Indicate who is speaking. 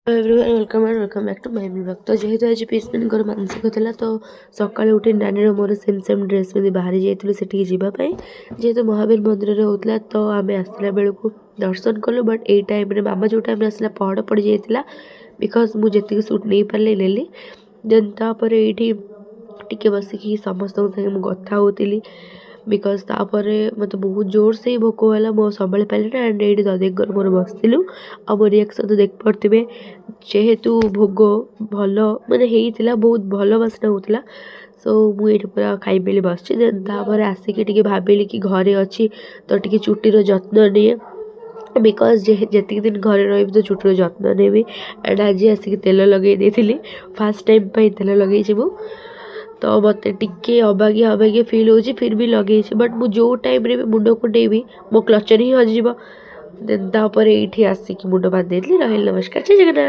Speaker 1: Everyone, welcome and welcome back to my vlog। ତ ଯେହେତୁ ଆଜି ପିସମାନଙ୍କର ମାନସିକ ଥିଲା, ତ ସକାଳୁ ଉଠି ନାନୀର ମୋର ସେମ୍ ସେମ୍ ଡ୍ରେସ୍ ପିନ୍ଧି ବାହାରି ଯାଇଥିଲୁ ସେଠିକି ଯିବା ପାଇଁ। ଯେହେତୁ ମହାବୀର ମନ୍ଦିରରେ ହେଉଥିଲା, ତ ଆମେ ଆସିଲା ବେଳକୁ ଦର୍ଶନ କଲୁ। ବଟ୍ ଏଇ ଟାଇମ୍ରେ ମାମା ଯେଉଁ ଟାଇମ୍ରେ ଆସିଲା, ପହଡ଼ ପଡ଼ିଯାଇଥିଲା, because ମୁଁ ଯେତିକି ସୁଟ୍ ନେଇପାରିଲି ନେଲି। ଦେନ୍ ତାପରେ ଏଇଠି ଟିକେ ବସିକି ସମସ୍ତଙ୍କ ସାଙ୍ଗେ ମୁଁ କଥା ହେଉଥିଲି, because ତାପରେ ମୋତେ ବହୁତ ଜୋରସେ ହିଁ ଭୋକ ହେଲା, ମୁଁ ଆଉ ସମ୍ଭାଳି ପାରିଲିନି। ଆଣ୍ଡ ଏଇଠି ଦଦିଙ୍କର ମୋର ବସିଥିଲୁ ଆଉ ମୋ ରିଆକ୍ସନ୍ ତ ଦେଖିପାରୁଥିବେ। ଯେହେତୁ ଭୋଗ ଭଲ ମାନେ ହେଇଥିଲା, ବହୁତ ଭଲ ବାସ୍ନା ହେଉଥିଲା, ସୋ ମୁଁ ଏଇଠି ପୁରା ଖାଇ ପିଇ ବସିଛି। ଦେନ୍ ତାପରେ ଆସିକି ଟିକେ ଭାବିଲି କି ଘରେ ଅଛି ତ ଟିକେ ଚୁଟିର ଯତ୍ନ ନିଏ, because ଯେତିକି ଦିନ ଘରେ ରହିବି ତ ଚୁଟିର ଯତ୍ନ ନେବି। ଆଣ୍ଡ ଆଜି ଆସିକି ତେଲ ଲଗେଇ ଦେଇଥିଲି। ଫାର୍ଷ୍ଟ ଟାଇମ୍ ପାଇଁ ତେଲ ଲଗେଇଛି ମୁଁ, ତ ମୋତେ ଟିକେ ଅବାଗିଆ ଅବାଗିଆ ଫିଲ୍ ହେଉଛି, ଫିର୍ ବି ଲଗେଇଛି। ବଟ୍ ମୁଁ ଯେଉଁ ଟାଇମ୍ରେ ବି ମୁଣ୍ଡ କୁଣ୍ଡେଇବି, ମୋ କ୍ଲଚର୍ ହିଁ ହଜିଯିବ। ଦେନ୍ ତାପରେ ଏଇଠି ଆସିକି ମୁଣ୍ଡ ବାନ୍ଧି ଦେଇଥିଲି। ରହିଲି, ନମସ୍କାର, ଜୟ ଜଗନ୍ନାଥ।